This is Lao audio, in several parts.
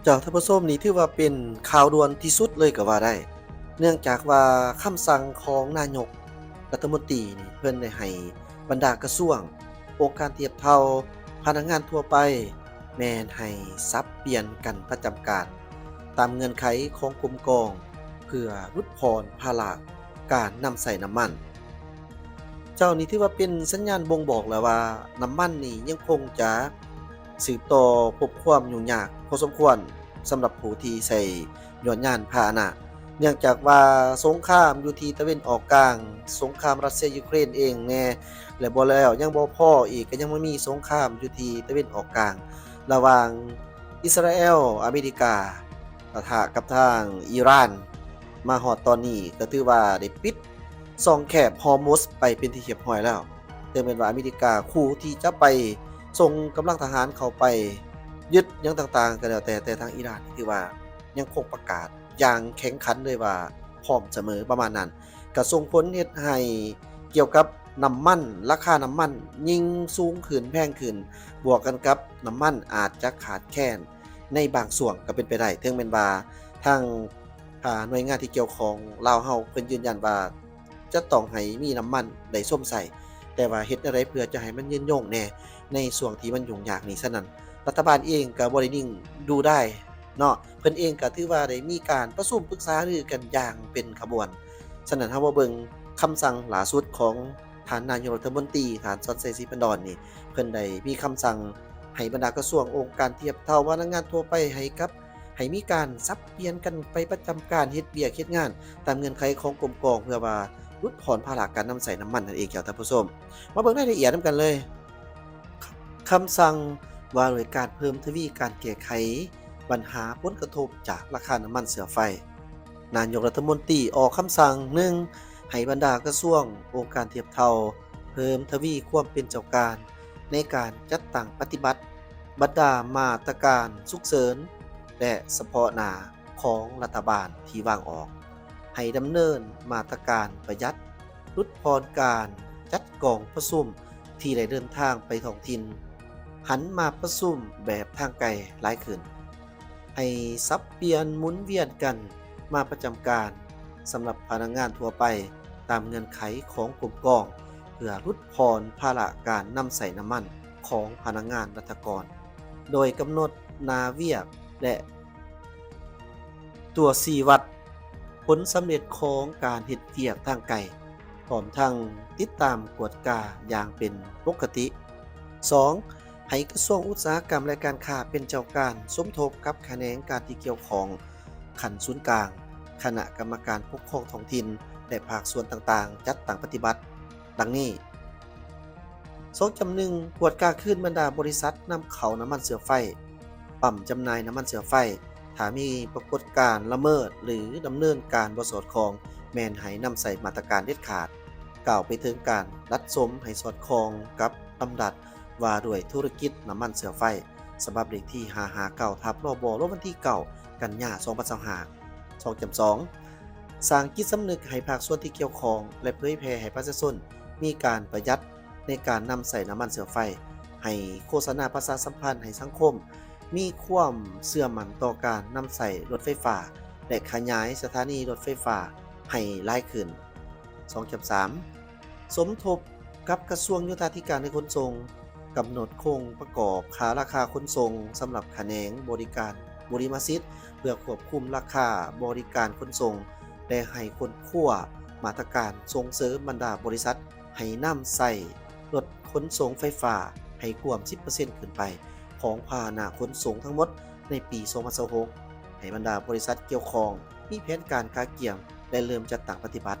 ເຈົ້າທ່ານຜູ້ຊົມ, ນີ້ຖືວ່າເປັນຂ່າວດ່ວນທີ່ສຸດເລີຍກໍວ່າໄດ້, ເນື່ອງຈາກວ່າຄຳສັ່ງຂອງນາຍົກລັດຖະມົນຕີນີ້ ເພິ່ນໄດ້ໃຫ້ບັນດາກະຊວງ, ອົງການທຽບເທົ່າ, ພະນັກງານທົ່ວໄປ ແມ່ນໃຫ້ສັບປ່ຽນກັນປະຈຳການ ຕາມເງື່ອນໄຂຂອງກົມກອງ ເພື່ອຫຼຸດຜ່ອນພາລະການນຳໃຊ້ນ້ຳມັນ. ເຈົ້າ, ນີ້ຖືວ່າເປັນສັນຍານບົ່ງບອກແລ້ວວ່າ ນ້ຳມັນນີ້ຍັງຄົງຈະສືບຕໍ່ພົບຄວາມຫຍຸ້ງຍາກພໍສົມຄວນ ສຳລັບຜູ້ທີ່ໃຊ້ຍານຍານພາຫະນະ, ເນື່ອງຈາກວ່າສົງຄາມຢູ່ທີ່ຕາເວັນອອກກາງ, ສົງຄາມຣັດເຊຍ-ຢູເຄຣນເອງແດ່ ແລະ ບໍ່ແລ້ວຍັງບໍ່ພໍອີກ, ກໍຍັງມາມີສົງຄາມຢູ່ທີ່ຕາເວັນອອກກາງ ລະຫວ່າງອິດສະຣາແອລ, ອາເມລິກາ ປະທະກັບທາງອີຣານ. ມາຮອດຕອນນີ້ກໍຖືວ່າໄດ້ປິດຊ່ອງແຄບຮອຣມຸດໄປເປັນທີ່ຮຽບຮ້ອຍແລ້ວ. ເຖິງແມ່ນວ່າອາເມລິກາຂູ່ທີ່ຈະໄປສົ່ງກຳລັງທະຫານເຂົ້າໄປຍຶດຫຍັງຕ່າງໆກໍແລ້ວແຕ່, ແຕ່ທາງອີຣານຖືວ່າຍັງຄົງປະກາດຢ່າງແຂງຂັນເລີຍວ່າ ພ້ອມສະເໝີປະມານນັ້ນ, ກະສົ່ງຜົນເຮັດໃຫ້ກ່ຽວກັບນ້ຳມັນ, ລາຄານ້ຳມັນຍິ່ງສູງຂຶ້ນ, ແພງຂຶ້ນ, ບວກກັນກັບນ້ຳມັນອາດຈະຂາດແຄນໃນບາງຊ່ວງກໍເປັນໄປໄດ້. ເຖິງແມ່ນວ່າທາງ ອາ ໜ່ວຍງານທີ່ກ່ຽວຂ້ອງລາວເຮົາ ເພິ່ນຢືນຢັນວ່າຈະຕ້ອງໃຫ້ມີນ້ຳມັນໄດ້ຊົມໃຊ້, ແຕ່ວ່າເຮັດແນວໃດເພື່ອຈະໃຫ້ມັນຍືນຍົງແດ່ໃນຊ່ວງທີ່ມັນຫຍຸ້ງຍາກນີ້. ສະນັ້ນ ລັດຖະບານເອງກໍບໍ່ໄດ້ນິ່ງດູດາຍເນາະ, ເພິ່ນເອງກໍຖືວ່າໄດ້ມີການປະຊຸມປຶກສາຫາລືກັນຢ່າງເປັນຂະບວນ. ສະນັ້ນ ເຮົາມາເບິ່ງຄຳສັ່ງລ່າສຸດຂອງທ່ານນາຍົກລັດຖະມົນຕີ ທ່ານ ສອນໄຊ ສີພັນດອນ ນີ້ ເພິ່ນໄດ້ມີຄຳສັ່ງໃຫ້ບັນດາກະຊວງ, ອົງການທຽບເທົ່າ, ພະນັກງານທົ່ວໄປ ໃຫ້ກັບ ໃຫ້ມີການສັບປ່ຽນກັນໄປປະຈຳການເຮັດວຽກເຮັດງານຕາມເງື່ອນໄຂຂອງກົມກອງ ເພື່ອວ່າຫຼຸດຜ່ອນພາລະການນຳໃຊ້ນ້ຳມັນນັ້ນເອງ. ເຈົ້າທ່ານຜູ້ຊົມ, ມາເບິ່ງລາຍລະອຽດນຳກັນເລີຍ. ຄຳສັ່ງວ່າດ້ວຍການເພີ່ມທະວີການແກ້ໄຂບັນຫາຜົນກະທົບຈາກລາຄານ້ຳມັນເຊື້ອໄຟ. ນາຍົກລັດຖະມົນຕີອອກຄຳສັ່ງ, ໜຶ່ງ ໃຫ້ບັນດາກະຊວງ, ອົງການທຽບເທົ່າ ເພີ່ມທະວີຄວາມເປັນເຈົ້າການ ໃນການຈັດຕັ້ງປະຕິບັດບັນດາມາດຕະການສຸກເສີນ ແລະ ສະເພາະໜ້າຂອງລັດຖະບານທີ່ວາງອອກ, ໃຫ້ດຳເນີນມາດຕະການປະຢັດ, ຫຼຸດຜ່ອນການຈັດກອງປະຊຸມທີ່ໄດ້ເດີນທາງໄປທ້ອງຖິ່ນ, ຫັນມາປະຊຸມແບບທາງໄກຫຼາຍຂຶ້ນ. ໃຫ້ສັບປ່ຽນໝູນວຽນກັນມາປະຈຳການສຳລັບພະນັກງານທົ່ວໄປຕາມເງື່ອນໄຂຂອງກົມກອງ ເພື່ອຫຼຸດຜ່ອນພາລະການນຳໃຊ້ນ້ຳມັນຂອງພະນັກງານລັດຖະກອນ, ໂດຍກຳນົດໜ້າວຽກ ແລະ ຕົວຊີ້ວັດຜົນສຳເລັດຂອງການເຮັດວຽກທາງໄກ. ພ້ອມທັງຕິດຕາມກວດກາຢ່າງເປັນປົກກະຕິ. ສອງ ໃຫ້ກະຊວງອຸດສາຫະກຳ ແລະ ການຄ້າເປັນເຈົ້າການສົມທົບກັບຂະແໜງການທີ່ກ່ຽວຂ້ອງຂັ້ນສູນກາງ, ຄະນະກຳມະການປົກຄອງທ້ອງຖິ່ນ ແລະ ພາກສ່ວນຕ່າງໆ ຈັດຕັ້ງປະຕິບັດ ດັ່ງນີ້. ສອງຈຸດໜຶ່ງ ກວດກາຄືນບັນດາບໍລິສັດນຳເຂົ້ານ້ຳມັນເຊື້ອໄຟ, ປ້ຳຈຳໜ່າຍນ້ຳມັນເຊື້ອໄຟ, ຖ້າມີປາກົດການລະເມີດ ຫຼື ດຳເນີນການບໍ່ສອດຄ່ອງ ແມ່ນໃຫ້ນຳໃຊ້ມາດຕະການເດັດຂາດ, ກ່າວໄປເຖິງການດັດສົມໃຫ້ສອດຄ່ອງກັບດຳລັດວ່າດ້ວຍທຸລະກິດນ້ຳມັນເຊື້ອໄຟ ສະບັບເລກທີຫ້າຫ້າເກົ້າ ທັບ ລບ ລົງວັນທີເກົ້າ ກັນຍາ ສອງພັນຊາວຫ້າ. ສອງຈຸດສອງ ສ້າງຈິດສຳນຶກໃຫ້ພາກສ່ວນທີ່ກ່ຽວຂ້ອງ ແລະ ເຜີຍແຜ່ໃຫ້ປະຊາຊົນມີການປະຢັດ ໃນການນຳໃຊ້ນ້ຳມັນເຊື້ອໄຟ, ໃຫ້ໂຄສະນາປະຊາສຳພັນໃຫ້ສັງຄົມມີຄວາມເຊື່ອໝັ້ນຕໍ່ການນຳໃຊ້ລົດໄຟຟ້າ ແລະ ຂະຫຍາຍສະຖານີລົດໄຟຟ້າໃຫ້ຫຼາຍຂຶ້ນ. ສອງຈຸດສາມ ສົມທົບກັບກະຊວງໂຍທາທິການ ແລະ ຂົນສົ່ງ, ກຳນົດໂຄງປະກອບຄ່າລາຄາຂົນສົ່ງສຳລັບຂະແໜງບໍລິການບຸລິມະສິດ ເພື່ອຄວບຄຸມລາຄາບໍລິການຂົນສົ່ງ ແລະ ໃຫ້ຄົ້ນຄວ້າມາດຕະການສົ່ງເສີມບັນດາບໍລິສັດ ໃຫ້ນຳໃຊ້ລົດຂົນສົ່ງໄຟຟ້າໃຫ້ກວມສິບເປີເຊັນຂຶ້ນໄປຂອງພາຫະນະຂົນສົ່ງທັງໝົດໃນປີສອງພັນຊາວຫົກ, ໃຫ້ບັນດາບໍລິສັດກ່ຽວຂ້ອງມີແຜນການກະກຽມ ແລະ ເລີ່ມຈັດຕັ້ງປະຕິບັດ.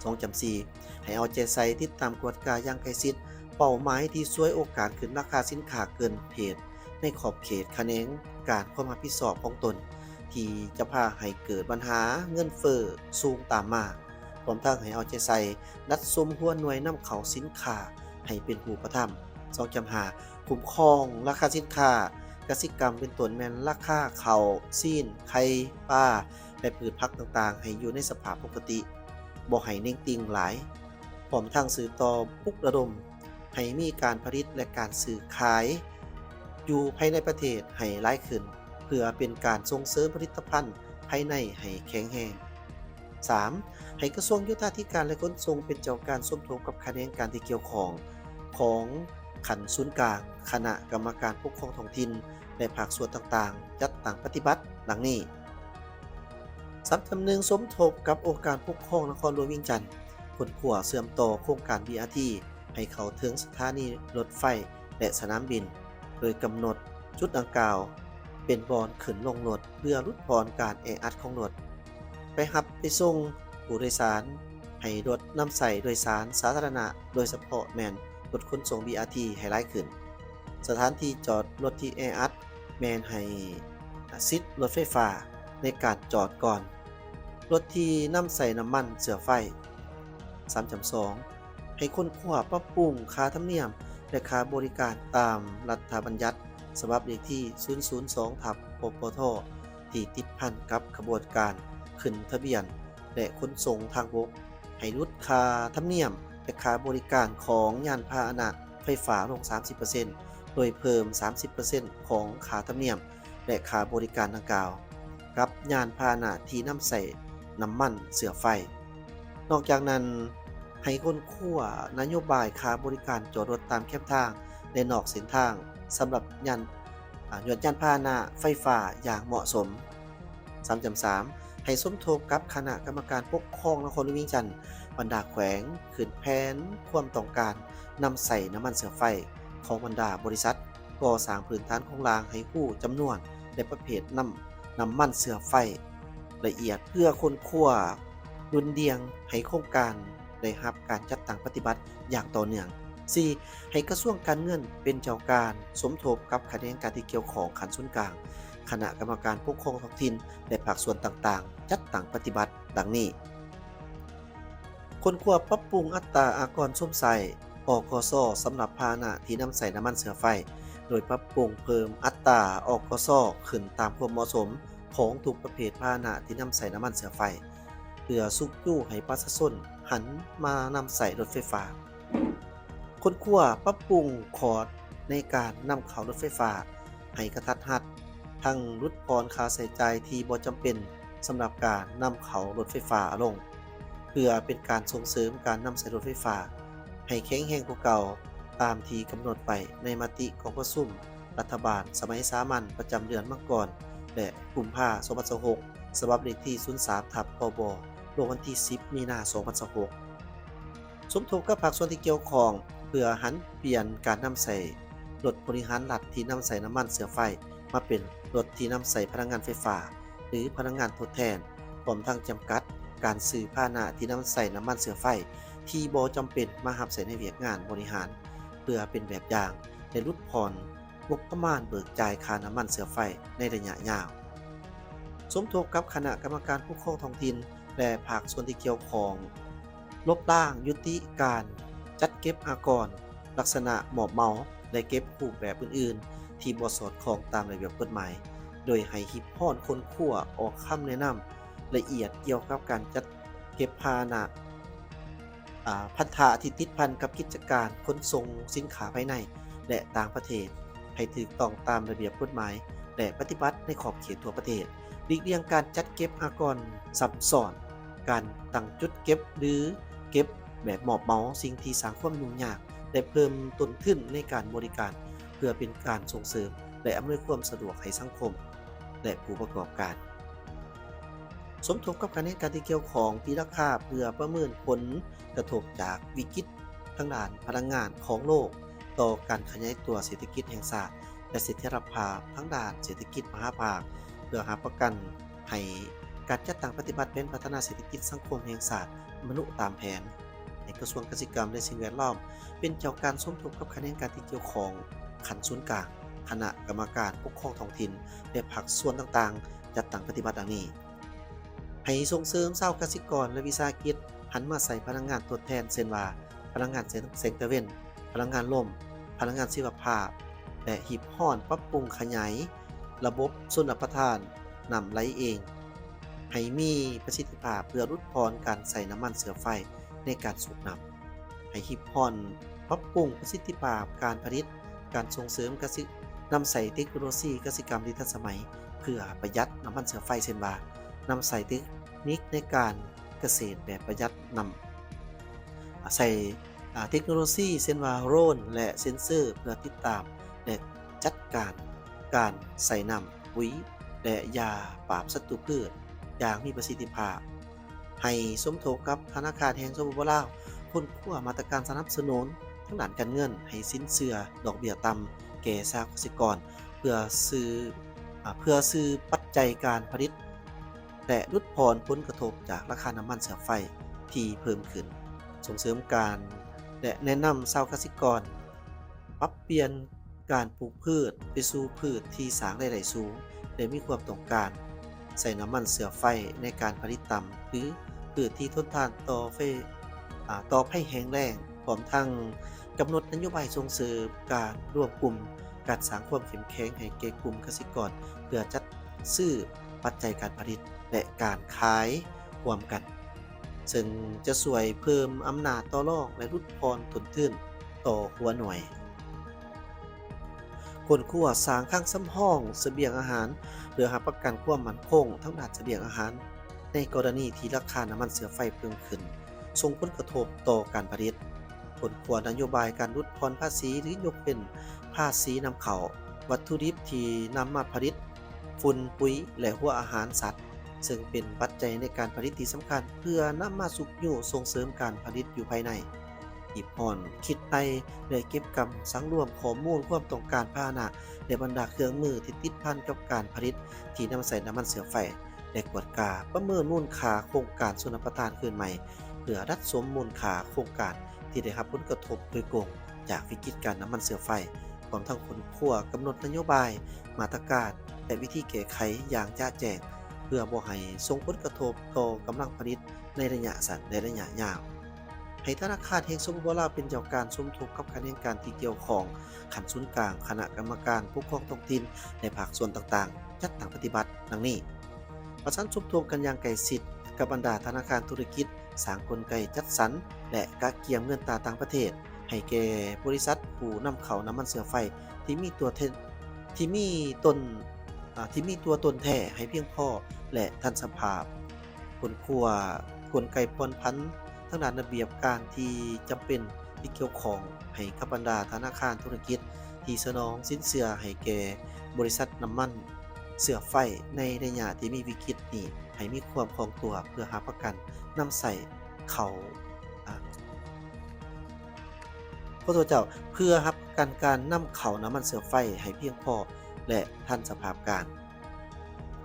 ສອງຈຸດສີ່ ໃຫ້ເອົາໃຈໃສ່ຕິດຕາມກວດກາຢ່າງໃກ້ຊິດເປົ້າໝາຍທີ່ສວຍໂອກາດຂຶ້ນລາຄາສິນຄ້າເກີນເພດ ໃນຂອບເຂດຂະແໜງການຄວາມຮັບຜິດຊອບຂອງຕົນ ທີ່ຈະພາໃຫ້ເກີດບັນຫາເງິນເຟີ້ສູງຕາມມາ, ພ້ອມທັງໃຫ້ເອົາໃຈໃສ່ດັດສົມຫົວໜ່ວຍນຳເຂົ້າສິນຄ້າໃຫ້ເປັນຮູບປະທຳ. ສອງຈຸດຫ້າ ຄຸ້ມຄອງລາຄາສິນຄ້າກະສິກຳ ເປັນຕົ້ນແມ່ນລາຄາເຂົ້າ, ຊີ້ນ, ໄຂ່, ປາ ແລະ ພືດຜັກຕ່າງໆ ໃຫ້ຢູ່ໃນສະພາບປົກກະຕິ, ບໍ່ໃຫ້ເໜັງຕີງຫຼາຍ, ພ້ອມທັງສືບຕໍ່ປຸກລະດົມ ໃຫ້ມີການຜະລິດ ແລະ ການຊື້ຂາຍຢູ່ພາຍໃນປະເທດໃຫ້ຫຼາຍຂຶ້ນ, ເພື່ອເປັນການສົ່ງເສີມຜະລິດຕະພັນພາຍໃນໃຫ້ແຂງແຮງ. ສາມ, ໃຫ້ກະຊວງໂຍທາທິການ ແລະ ຂົນສົ່ງເປັນເຈົ້າການສົມທົບກັບຂະແໜງການທີ່ກ່ຽວຂ້ອງຂອງຂັ້ນສູນກາງ, ຄະນະກຳມະການປົກຄອງທ້ອງຖິ່ນ ແລະ ພາກສ່ວນຕ່າງໆ ຈັດຕັ້ງປະຕິບັດດັ່ງນີ້. ສາມຈຳໜຶ່ງ, ສົມທົບກັບອົງການປົກຄອງນະຄອນຫຼວງວຽງຈັນ ຄົ້ນຄວ້າເຊື່ອມຕໍ່ໂຄງການ ບີອາທີ ໃຫ້ເຂົ້າເຖິງສະຖານີລົດໄຟ ແລະ ສະໜາມບິນ, ໂດຍກຳນົດຈຸດດັ່ງກ່າວເປັນບ່ອນຂຶ້ນລົງລົດ ເພື່ອຫຼຸດຜ່ອນການແອອັດຂອງລົດ, ໄປຮັບໄປສົ່ງຜູ້ໂດຍສານໃຫ້ລົດນຳໃຊ້ໂດຍສານສາທາລະນະ, ໂດຍສະເພາະແມ່ນລົດຂົນສົ່ງ ບີອາທີ ໃຫ້ຫຼາຍຂຶ້ນ. ສະຖານທີ່ຈອດລົດທີ່ແອອັດແມ່ນໃຫ້ສິດລົດໄຟຟ້າໃນການຈອດກ່ອນລົດທີ່ນຳໃຊ້ນ້ຳມັນເຊື້ອໄຟ. ສາມຈຳສອງ, ໃຫ້ຄົ້ນຄວ້າປັບປຸງຄ່າທຳນຽມ ແລະ ຄ່າບໍລິການຕາມລັດຖະບັນຍັດສະບັບເລກທີ ສູນສູນສອງ ທັບ ປປທ ທີ່ຕິດພັນກັບຂະບວນການຂຶ້ນທະບຽນ ແລະ ຂົນສົ່ງທາງບົກ, ໃຫ້ຫຼຸດຄ່າທຳນຽມ ແລະ ຄ່າບໍລິການຂອງຍານພາຫະນະໄຟຟ້າລົງສາມສິບເປີເຊັນ ໂດຍເພີ່ມສາມສິບເປີເຊັນຂອງຄ່າທຳນຽມ ແລະ ຄ່າບໍລິການດັ່ງກ່າວ ກັບຍານພາຫະນະທີ່ນຳໃຊ້ນ້ຳມັນເຊື້ອໄຟ. ນອກຈາກນັ້ນ, ໃຫ້ຄົ້ນຄວ້ານະໂຍບາຍຄ່າບໍລິການຈອດລົດຕາມແຄມທາງ ແລະ ນອກເສັ້ນທາງ ສຳລັບຍານ ອາ ຍວດຍານພາຫະນະໄຟຟ້າຢ່າງເໝາະສົມ. ສາມຈຳສາມ, ໃຫ້ສົມທົບກັບຄະນະກຳມະການປົກຄອງນະຄອນຫຼວງວຽງຈັນ ບັນດາແຂວງ ຂຶ້ນແຜນຄວາມຕ້ອງການນຳໃຊ້ນ້ຳມັນເຊື້ອໄຟຂອງບັນດາບໍລິສັດ ກໍ່ສ້າງພື້ນຖານໂຄງລ່າງໃຫ້ຮູ້ຈຳນວນ ແລະ ປະເພດນ້ຳ ນ້ຳມັນເຊື້ອໄຟລະອຽດ ເພື່ອຄົ້ນຄວ້າດຸ່ນດ່ຽງໃຫ້ໂຄງການໄດ້ຮັບການຈັດຕັ້ງປະຕິບັດຢ່າງຕໍ່ເນື່ອງ. ສີ່, ໃຫ້ກະຊວງການເງິນເປັນເຈົ້າການສົມທົບກັບຂະແໜງການທີ່ກ່ຽວຂ້ອງຂັ້ນສູນກາງ, ຄະນະກຳມະການປົກຄອງທ້ອງຖິ່ນ ແລະ ພາກສ່ວນຕ່າງໆ ຈັດຕັ້ງປະຕິບັດດັ່ງນີ້. ຄົ້ນຄວ້າປັບປຸງອັດຕາອາກອນຊົມໃຊ້ ອກສ ສຳລັບພາຫະນະທີ່ນຳໃຊ້ນ້ຳມັນເຊື້ອໄຟ, ໂດຍປັບປຸງເພີ່ມອັດຕາ ອກສ ຂຶ້ນຕາມຄວາມເໝາະສົມຂອງທຸກປະເພດພາຫະນະທີ່ນຳໃຊ້ນ້ຳມັນເຊື້ອໄຟ, ເພື່ອຊຸກຍູ້ໃຫ້ປະຊາຊົນຫັນມານຳໃຊ້ລົດໄຟຟ້າ. ຄົ້ນຄວ້າປັບປຸງຂອດໃນການນຳເຂົ້າລົດໄຟຟ້າໃຫ້ກະທັດຮັດ, ທັງຫຼຸດຜ່ອນຄ່າໃຊ້ຈ່າຍທີ່ບໍ່ຈຳເປັນສຳລັບການນຳເຂົ້າລົດໄຟຟ້າອາລົງ, ເພື່ອເປັນການສົ່ງເສີມການນຳໃຊ້ລົດໄຟຟ້າໃຫ້ແຂງແຮງກວ່າເກົ່າ, ຕາມທີ່ກຳນົດໄວ້ໃນມະຕິກອງປະຊຸມລັດຖະບານສະໄໝສາມັນປະຈຳເດືອນມັງກອນ ແລະ ກຸມພາ ສອງພັນຊາວຫົກ ສະບັບເລກທີ ສູນສາມ ທັບ ປບ ລົງວັນທີ ສິບ ມີນາ ສອງພັນຊາວຫົກ. ສົມທົບກັບພາກສ່ວນທີ່ກ່ຽວຂ້ອງ ເພື່ອຫັນປ່ຽນການນຳໃຊ້ລົດບໍລິຫານລັດທີ່ນຳໃຊ້ນ້ຳມັນເຊື້ອໄຟ ມາເປັນລົດທີ່ນຳໃຊ້ພະລັງງານໄຟຟ້າ ຫຼື ພະລັງງານທົດແທນ, ພ້ອມທັງຈຳກັດການຊື້ພາຫະນະທີ່ນຳໃຊ້ນ້ຳມັນເຊື້ອໄຟທີ່ບໍ່ຈຳເປັນມາຮັບໃຊ້ໃນວຽກງານບໍລິຫານ, ເພື່ອເປັນແບບຢ່າງ ແລະ ຫຼຸດຜ່ອນງົບປະມານເບີກຈ່າຍຄ່ານ້ຳມັນເຊື້ອໄຟໃນໄລຍະຍາວ. ສົມທົບກັບຄະນະກຳມະການປົກຄອງທ້ອງຖິ່ນ ແລະ ພາກສ່ວນທີ່ກ່ຽວຂ້ອງ ລົບລ້າງ, ຍຸຕິການຈັດເກັບອາກອນລັກສະນະມອບເໝົາ ແລະ ເກັບຮູບແບບອື່ນໆ ທີ່ບໍ່ສອດຄ່ອງຕາມລະບຽບກົດໝາຍ, ໂດຍໃຫ້ຮີບຮ້ອນຄົ້ນຄວ້າອອກຄຳແນະນຳລະອຽດກ່ຽວກັບການຈັດເກັບພາຫະນະ ອາ ພັນທະທີ່ຕິດພັນກັບກິດຈະການຂົນສົ່ງສິນຄ້າພາຍໃນ ແລະ ຕ່າງປະເທດ ໃຫ້ຖືກຕ້ອງຕາມລະບຽບກົດໝາຍ ແລະ ປະຕິບັດໃນຂອບເຂດທົ່ວປະເທດ, ຫຼີກລ່ຽງການຈັດເກັບອາກອນຊ້ຳຊ້ອນ, ການຕັ້ງຈຸດເກັບ ຫຼື ເກັບແບບມອບເໝົາ, ສິ່ງທີ່ສ້າງຄວາມຫຍຸ້ງຍາກ ແລະ ເພີ່ມຕົ້ນທຶນໃນການບໍລິການ ເພື່ອເປັນການສົ່ງເສີມ ແລະ ອຳນວຍຄວາມສະດວກໃຫ້ສັງຄົມ ແລະ ຜູ້ປະກອບການ. ສົມທົບກັບຂະແໜງການທີ່ກ່ຽວຂ້ອງຕີລາຄາ ເພື່ອປະເມີນຜົນກະທົບຈາກວິກິດທາງດ້ານພະລັງງານຂອງໂລກ ຕໍ່ການຂະຫຍາຍຕົວເສດຖະກິດແຫ່ງຊາດ ແລະ ສະຖຽນລະພາບທາງດ້ານເສດຖະກິດມະຫາພາກ ເພື່ອຮັບປະກັນໃຫ້ການຈັດຕັ້ງປະຕິບັດແຜນພັດທະນາເສດຖະກິດສັງຄົມແຫ່ງຊາດ ບຳລຸຕາມແຜນ. ໃຫ້ກະຊວງກະສິກຳ ແລະ ສິ່ງແວດລ້ອມ ເປັນເຈົ້າການສົມທົບກັບຂະແໜງການທີ່ກ່ຽວຂ້ອງຂັ້ນສູນກາງ, ຄະນະກຳມະການປົກຄອງທ້ອງຖິ່ນ ແລະ ພາກສ່ວນຕ່າງໆ ຈັດຕັ້ງປະຕິບັດດັ່ງນີ້. ໃຫ້ສົ່ງເສີມຊາວກະສິກອນ ແລະ ວິສາຫະກິດ ຫັນມາໃຊ້ພະລັງງານທົດແທນ ເຊັ່ນວ່າ ພະລັງງານແສງຕາເວັນ, ພະລັງງານລົມ, ພະລັງງານຊີວະພາບ ແລະ ຮີບຮ້ອນປັບປຸງຂະຫຍາຍລະບົບຊົນລະປະທານນ້ຳໄຫຼເອງ ໃຫ້ມີປະສິດທິພາບ ເພື່ອຫຼຸດຜ່ອນການໃຊ້ນ້ຳມັນເຊື້ອໄຟໃນການສູບນ້ຳ. ໃຫ້ຮີບຮ້ອນປັບປຸງປະສິດທິພາບການຜະລິດ, ການສົ່ງເສີມກະສິ, ນຳໃຊ້ເຕັກໂນໂລຊີກະສິກຳທີ່ທັນສະໄໝ ເພື່ອປະຢັດນ້ຳມັນເຊື້ອໄຟ ເຊັ່ນວ່າ ນຳໃຊ້ເຕັກນິກໃນການກະເສດແບບປະຢັດນ້ຳ, ໃຊ້ ອາ ເຕັກໂນໂລຊີ ເຊັ່ນວ່າໂດຣນ ແລະ ເຊັນເຊີ ເພື່ອຕິດຕາມ ແລະ ຈັດການການໃສ່ນ້ຳ, ປຸ໋ຍ ແລະ ຢາປາບສັດຕູພືດຢ່າງມີປະສິດທິພາບ. ໃຫ້ສົມທົບກັບທະນາຄານແຫ່ງ ສປປ ລາວ ຄົ້ນຄວ້າມາດຕະການສະໜັບສະໜູນທາງດ້ານການເງິນ ໃຫ້ສິນເຊື່ອດອກເບ້ຍຕ່ຳແກ່ຊາວກະສິກອນ ເພື່ອຊື້ ອາ ເພື່ອຊື້ປັດໄຈການຜະລິດ ແລະ ຫຼຸດຜ່ອນຜົນກະທົບຈາກລາຄານ້ຳມັນເຊື້ອໄຟທີ່ເພີ່ມຂຶ້ນ, ສົ່ງເສີມການ ແລະ ແນະນຳຊາວກະສິກອນ ປັບປ່ຽນການປູກພືດໄປສູ່ພືດທີ່ສ້າງລາຍໄດ້ສູງ ແລະ ມີຄວາມຕ້ອງການໃຊ້ນ້ຳມັນເຊື້ອໄຟໃນການຜະລິດຕ່ຳ ຫຼື ພືດທີ່ທົນທານຕໍ່ໄຟ ອາ ຕໍ່ໄພແຫ້ງແລ້ງ, ພ້ອມທັງກຳນົດນະໂຍບາຍສົ່ງເສີມການລວມກຸ່ມ, ການສ້າງຄວາມເຂັ້ມແຂງໃຫ້ແກ່ກຸ່ມກະສິກອນ ເພື່ອຈັດຊື້ປັດໄຈການຜະລິດ ແລະ ການຂາຍຮ່ວມກັນ, ເຊິ່ງຈະຊ່ວຍເພີ່ມອຳນາດຕໍ່ລອງ ແລະ ຫຼຸດຜ່ອນຕົ້ນທຶນຕໍ່ຫົວໜ່ວຍ. ຄົ້ນຄວ້າສ້າງຄັງສຳຮອງສະບຽງອາຫານ ເພື່ອຮັບປະກັນຄວາມໝັ້ນຄົງທາງດ້ານສະບຽງອາຫານ ໃນກໍລະນີທີ່ລາຄານ້ຳມັນເຊື້ອໄຟເພີ່ມຂຶ້ນ ສົ່ງຜົນກະທົບຕໍ່ການຜະລິດ. ຄົ້ນຄວ້ານະໂຍບາຍການຫຼຸດຜ່ອນພາສີ ຫຼື ຍົກເວັ້ນພາສີນຳເຂົ້າວັດຖຸດິບທີ່ນຳມາຜະລິດ, ຝຸ່ນ, ປຸ໋ຍ ແລະ ຫົວອາຫານສັດ, ເຊິ່ງເປັນປັດໄຈໃນການຜະລິດທີ່ສຳຄັນ ເພື່ອນຳມາຊຸກຍູ້ສົ່ງເສີມການຜະລິດຢູ່ພາຍໃນ. ຮີບຮ້ອນຄິດໄຕ່ ແລະ ເກັບກຳສັງລວມຂໍ້ມູນຄວາມຕ້ອງການພາຫະນະ ແລະ ບັນດາເຄື່ອງມືທີ່ຕິດພັນກັບການຜະລິດທີ່ນຳໃຊ້ນ້ຳມັນເຊື້ອໄຟ ແລະ ກວດກາປະເມີນມູນຄ່າໂຄງການຊົນລະປະທານຄືນໃໝ່ ເພື່ອດັດສົມມູນຄ່າໂຄງການທີ່ໄດ້ຮັບຜົນກະທົບໂດຍກົງຈາກວິກິດການນ້ຳມັນເຊື້ອໄຟ, ພ້ອມທັງຄົ້ນຄວ້າກຳນົດນະໂຍບາຍ, ມາດຕະການ ແລະ ວິທີແກ້ໄຂຢ່າງຈະແຈ້ງ ເພື່ອບໍ່ໃຫ້ສົ່ງຜົນກະທົບຕໍ່ກຳລັງຜະລິດໃນໄລຍະສັ້ນ ແລະ ໄລຍະຍາວ. ໃຫ້ທະນາຄານແຫ່ງ ສປປ ລາວ ເປັນເຈົ້າການສົມທົບກັບຂະແໜງການທີ່ກ່ຽວຂ້ອງຂັ້ນສູນກາງ, ຄະນະກຳມະການປົກຄອງທ້ອງຖິ່ນ ແລະ ພາກສ່ວນຕ່າງໆ ຈັດຕັ້ງປະຕິບັດດັ່ງນີ້: ປະສານສົມທົບກັນຢ່າງໃກ້ຊິດກັບບັນດາທະນາຄານທຸລະກິດ, ສ້າງກົນໄກຈັດສັນ ແລະ ກະກຽມເງິນຕາຕ່າງປະເທດໃຫ້ແກ່ບໍລິສັດຜູ້ນຳເຂົ້ານ້ຳມັນເຊື້ອໄຟທີ່ມີຕົວແທນ ທີ່ມີຕົ້ນ ອາ ທີ່ມີຕົວຕົນແທ້ໃຫ້ພຽງພໍ ແລະ ທັນສະພາບ. ຄົ້ນຄວ້າກົນໄກຜ່ອນຜັນທາງດ້ານລະບຽບການທີ່ຈຳເປັນທີ່ກ່ຽວຂ້ອງໃຫ້ກັບບັນດາທະນາຄານທຸລະກິດທີ່ສະໜອງສິນເຊື່ອໃຫ້ແກ່ບໍລິສັດນ້ຳມັນເຊື້ອໄຟໃນໄລຍະທີ່ມີວິກິດນີ້ ໃຫ້ມີຄວາມຄ່ອງຕົວ ເພື່ອຮັບປະກັນນຳໃຊ້ເຂົ້າ ອາ ຂໍໂທດເຈົ້າ, ເພື່ອຮັບປະກັນການນຳເຂົ້ານ້ຳມັນເຊື້ອໄຟໃຫ້ພຽງພໍ ແລະ ທັນສະພາບການ.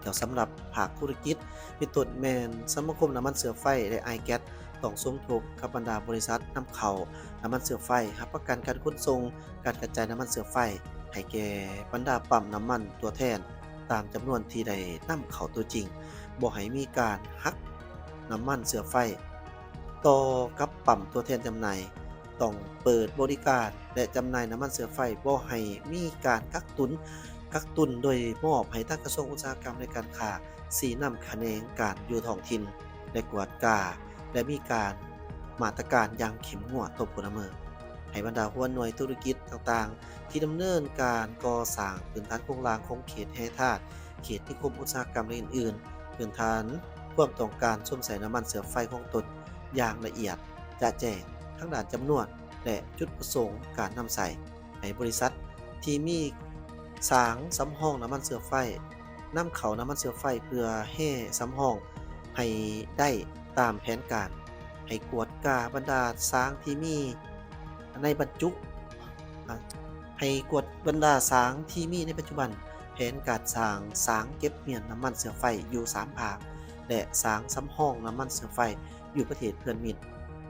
ແລ້ວສຳລັບພາກທຸລະກິດ ເປັນຕົ້ນແມ່ນສະມາຄົມນ້ຳມັນເຊື້ອໄຟ ແລະ ອາຍແກັສ ຕ້ອງສົມທົບກັບບັນດາບໍລິສັດນຳເຂົ້ານ້ຳມັນເຊື້ອໄຟ, ຮັບປະກັນການຂົນສົ່ງ, ການກະຈາຍນ້ຳມັນເຊື້ອໄຟໃຫ້ແກ່ບັນດາປ້ຳນ້ຳມັນຕົວແທນ ຕາມຈຳນວນທີ່ໄດ້ນຳເຂົ້າຕົວຈິງ, ບໍ່ໃຫ້ມີການຫັກນ້ຳມັນເຊື້ອໄຟ ຕໍ່ກັບປ້ຳຕົວແທນຈຳໜ່າຍ, ຕ້ອງເປີດບໍລິການ ແລະ ຈຳໜ່າຍນ້ຳມັນເຊື້ອໄຟ, ບໍ່ໃຫ້ມີການກັກຕຸນ, ກັກຕຸນໂດຍມອບໃຫ້ທາງກະຊວງອຸດສາຫະກຳ ແລະ ການຄ້າ ຊີ້ນຳຂະແໜງການຢູ່ທ້ອງຖິ່ນ ແລະ ກວດກາ ແລະ ມີການມາດຕະການຢ່າງເຂັ້ມງວດຕໍ່ຜູ້ນຳເມືອງ. ໃຫ້ບັນດາຫົວໜ່ວຍທຸລະກິດຕ່າງໆ ທີ່ດຳເນີນການກໍ່ສ້າງພື້ນຖານໂຄງລ່າງຂອງເຂດແຮ່ທາດ, ເຂດນິຄົມອຸດສາຫະກຳ ແລະ ອື່ນໆ ພື້ນຖານຄວາມຕ້ອງການຊົມໃຊ້ນ້ຳມັນເຊື້ອໄຟຂອງຕົນຢ່າງລະອຽດຈະແຈ້ງ ທັງດ້ານຈຳນວນ ແລະ ຈຸດປະສົງການນຳໃຊ້. ໃຫ້ບໍລິສັດທີ່ມີສາງສຳຮອງນ້ຳມັນເຊື້ອໄຟ ນຳເຂົ້ານ້ຳມັນເຊື້ອໄຟເພື່ອແຮ່ສຳຮອງໃຫ້ໄດ້ຕາມແຜນການ. ໃຫ້ກວດກາບັນດາສາງທີ່ມີໃນບັນຈຸ ອາ ໃຫ້ກວດບັນດາສາງທີ່ມີໃນປັດຈຸບັນ, ແຜນການສ້າງສາງເກັບມ້ຽນນ້ຳມັນເຊື້ອໄຟຢູ່ສາມພາກ ແລະ ສາງສຳຮອງນ້ຳມັນເຊື້ອໄຟຢູ່ປະເທດເພື່ອນມິດ,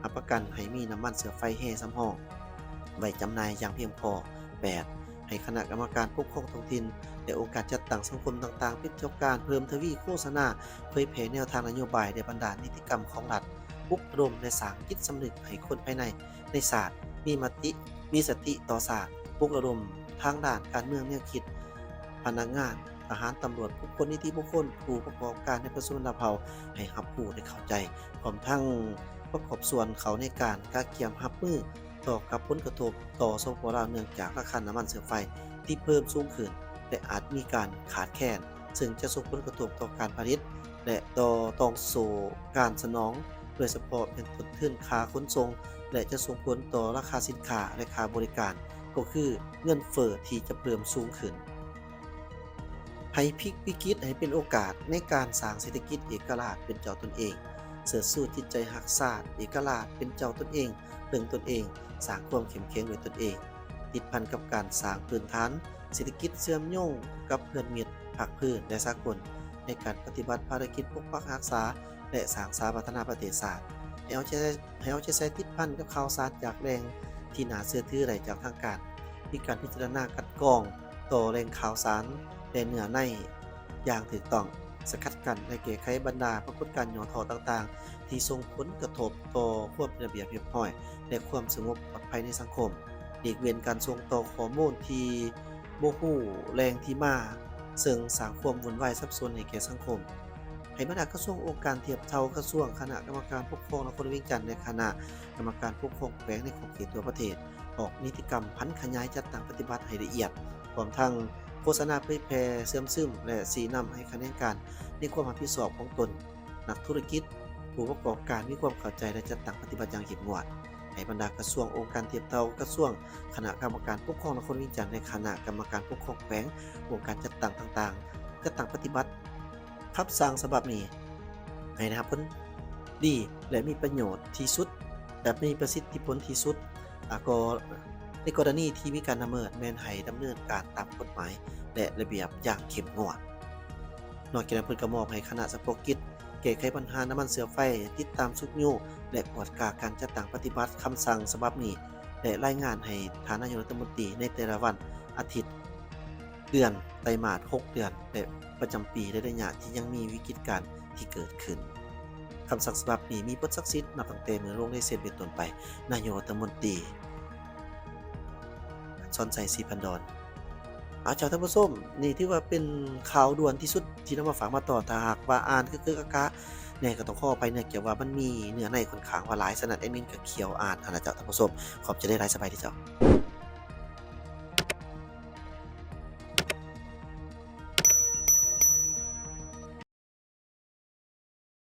ຮັບປະກັນໃຫ້ມີນ້ຳມັນເຊື້ອໄຟແຮ່ສຳຮອງໄວ້ຈຳໜ່າຍຢ່າງພຽງພໍ. ແປດ ໃຫ້ຄະນະກຳມະການປົກຄອງທ້ອງຖິ່ນ ແລະ ອົງການຈັດຕັ້ງສັງຄົມຕ່າງໆ ເປັນເຈົ້າການເພີ່ມທະວີໂຄສະນາ ເຜີຍແຜ່ແນວທາງນະໂຍບາຍ ແລະ ບັນດານິຕິກຳຂອງລັດ, ປຸກລະດົມ ແລະ ສ້າງຈິດສຳນຶກໃຫ້ຄົນພາຍໃນ ໃນຊາດ ມີມະຕິ ມີສະຕິຕໍ່ຊາດ, ປຸກລະດົມທາງດ້ານການເມືອງແນວຄິດ, ພະນັກງານ, ທະຫານ, ຕຳຫຼວດ, ບຸກຄົນ, ນິຕິບຸກຄົນ, ຜູ້ປະກອບການໃນປະຊາຊົນລາວເຜົ່າ ໃຫ້ຮັບຮູ້ ແລະ ເຂົ້າໃຈ, ພ້ອມທັງປະກອບສ່ວນເຂົ້າໃນການກະກຽມຮັບມື ຕໍ່ກັບຜົນກະທົບຕໍ່ ສປປ ລາວ ເນື່ອງຈາກລາຄານ້ຳມັນເຊື້ອໄຟທີ່ເພີ່ມສູງຂຶ້ນ ແລະ ອາດມີການຂາດແຄນ ເຊິ່ງຈະສົ່ງຜົນກະທົບຕໍ່ການຜະລິດ ແລະ ຕໍ່ຕ່ອງໂສ້ການສະໜອງ, ໂດຍສະເພາະແມ່ນຕົ້ນທຶນຄ່າຂົນສົ່ງ ແລະ ຈະສົ່ງຜົນຕໍ່ລາຄາສິນຄ້າ ແລະ ຄ່າບໍລິການ, ກໍຄືເງິນເຟີ້ທີ່ຈະເພີ່ມສູງຂຶ້ນ. ໃຫ້ພລິກວິກິດໃຫ້ເປັນໂອກາດໃນການສ້າງເສດຖະກິດເອກະລາດເປັນເຈົ້າຕົນເອງ, ເຊີດຊູຈິດໃຈຮັກຊາດ, ເອກະລາດ, ເປັນເຈົ້າຕົນເອງ, ເພິ່ງຕົນເອງ, ສ້າງຄວາມເຂັ້ມແຂງດ້ວຍຕົນເອງ, ຕິດພັນກັບການສ້າງພື້ນຖານເສດຖະກິດເຊື່ອມໂຍງກັບເພື່ອນມິດ, ພາກພື້ນ ແລະ ສາກົນ ໃນການປະຕິບັດພາລະກິດປົກປັກຮັກສາ ແລະ ສ້າງສາພັດທະນາປະເທດຊາດ. ໃຫ້ເອົາໃຈ ໃຫ້ເອົາໃຈໃສ່ຕິດພັນກັບຂ່າວສານຈາກແຫຼ່ງທີ່ໜ້າເຊື່ອຖືໄດ້ຈາກທາງການ, ມີການພິຈາລະນາກັນກອງຕໍ່ແຫຼ່ງຂ່າວສານ ແລະ ເນື້ອໃນຢ່າງຖືກຕ້ອງ, ສະກັດກັ້ນ ແລະ ແກ້ໄຂບັນດາປາກົດການຫຍໍ້ທໍ້ຕ່າງໆ ທີ່ສົ່ງຜົນກະທົບຕໍ່ຄວາມເປັນລະບຽບຮຽບຮ້ອຍ ແລະ ຄວາມສະຫງົບປອດໄພໃນສັງຄົມ, ຫຼີກເວັ້ນການສົ່ງຕໍ່ຂໍ້ມູນທີ່ບໍ່ຮູ້ແຫຼ່ງທີ່ມາ, ເຊິ່ງສ້າງຄວາມວຸ່ນວາຍສັບສົນໃຫ້ແກ່ສັງຄົມ. ໃຫ້ບັນດາກະຊວງ, ອົງການທຽບເທົ່າກະຊວງ, ຄະນະກຳມະການປົກຄອງນະຄອນຫຼວງວຽງຈັນ ແລະ ຄະນະກຳມະການປົກຄອງແຂວງໃນຂອບເຂດທົ່ວປະເທດ ອອກນິຕິກຳຜັນຂະຫຍາຍຈັດຕັ້ງປະຕິບັດໃຫ້ລະອຽດ, ພ້ອມທັງໂຄສະນາເຜີຍແຜ່ເຊື່ອມຊຶມ ແລະ ຊີ້ນຳໃຫ້ຂະແໜງການໃນຄວາມຮັບຜິດຊອບຂອງຕົນ, ນັກທຸລະກິດ, ຜູ້ປະກອບການມີຄວາມເຂົ້າໃຈ ແລະ ຈັດຕັ້ງປະຕິບັດຢ່າງເຂັ້ມງວດ. ໃຫ້ບັນດາກະຊວງ, ອົງການທຽບເທົ່າກະຊວງ, ຄະນະກຳມະການປົກຄອງນະຄອນຫຼວງວຽງຈັນ ແລະ ຄະນະກຳມະການປົກຄອງແຂວງ, ອົງການຈັດຕັ້ງຕ່າງໆ ຈັດຕັ້ງປະຕິບັດ ຄຳສັ່ງສະບັບນີ້ໃຫ້ໄດ້ຮັບຜົນດີ ແລະ ມີປະໂຫຍດທີ່ສຸດ ແລະ ມີປະສິດທິຜົນທີ່ສຸດ, ອາ ກໍ ໃນກໍລະນີທີ່ມີການລະເມີດ ແມ່ນໃຫ້ດຳເນີນການຕາມກົດໝາຍ ແລະ ລະບຽບຢ່າງເຂັ້ມງວດ. ນອກຈາກນັ້ນ ເພິ່ນກໍມອບໃຫ້ຄະນະສະເພາະກິດແກ້ໄຂບັນຫານ້ຳມັນເຊື້ອໄຟ, ຕິດຕາມຊຸກຍູ້ ແລະ ກວດກາການຈັດຕັ້ງປະຕິບັດຄຳສັ່ງສະບັບນີ້ ແລະ ລາຍງານໃຫ້ທ່ານນາຍົກລັດຖະມົນຕີໃນແຕ່ລະວັນ, ອາທິດ, ເດືອນ, ໄຕມາດ, ຫົກເດືອນ ແລະ ປະຈຳປີ ໃນໄລຍະທີ່ຍັງມີວິກິດການທີ່ເກີດຂຶ້ນ. ຄຳສັ່ງສະບັບນີ້ມີຜົນສັກສິດນັບຕັ້ງແຕ່ມື້ລົງລາຍເຊັນເປັນຕົ້ນໄປ. ນາຍົກລັດຖະມົນຕີ ສອນໄຊ ສີພັນດອນ. ເອົາ ເຈົ້າທ່ານຜູ້ຊົມ, ນີ້ຖືວ່າເປັນຂ່າວດ່ວນທີ່ສຸດທີ່ນຳມາຝາກມາຕອນ. ຖ້າຫາກວ່າອ່ານກະເກີກະກະແດ່ ກໍຕ້ອງຂໍອະໄພເນື່ອງຈາກວ່າມັນມີເນື້ອໃນຂ້ອນຂ້າງວ່າຫຼາຍ, ສະນັ້ນແອດມິນກໍຂຽວອ່ານຫັ້ນລະເຈົ້າທ່ານຜູ້ຊົມ. ຂອບໃຈຫຼາຍໆ, ສະບາຍດີເຈົ້າ.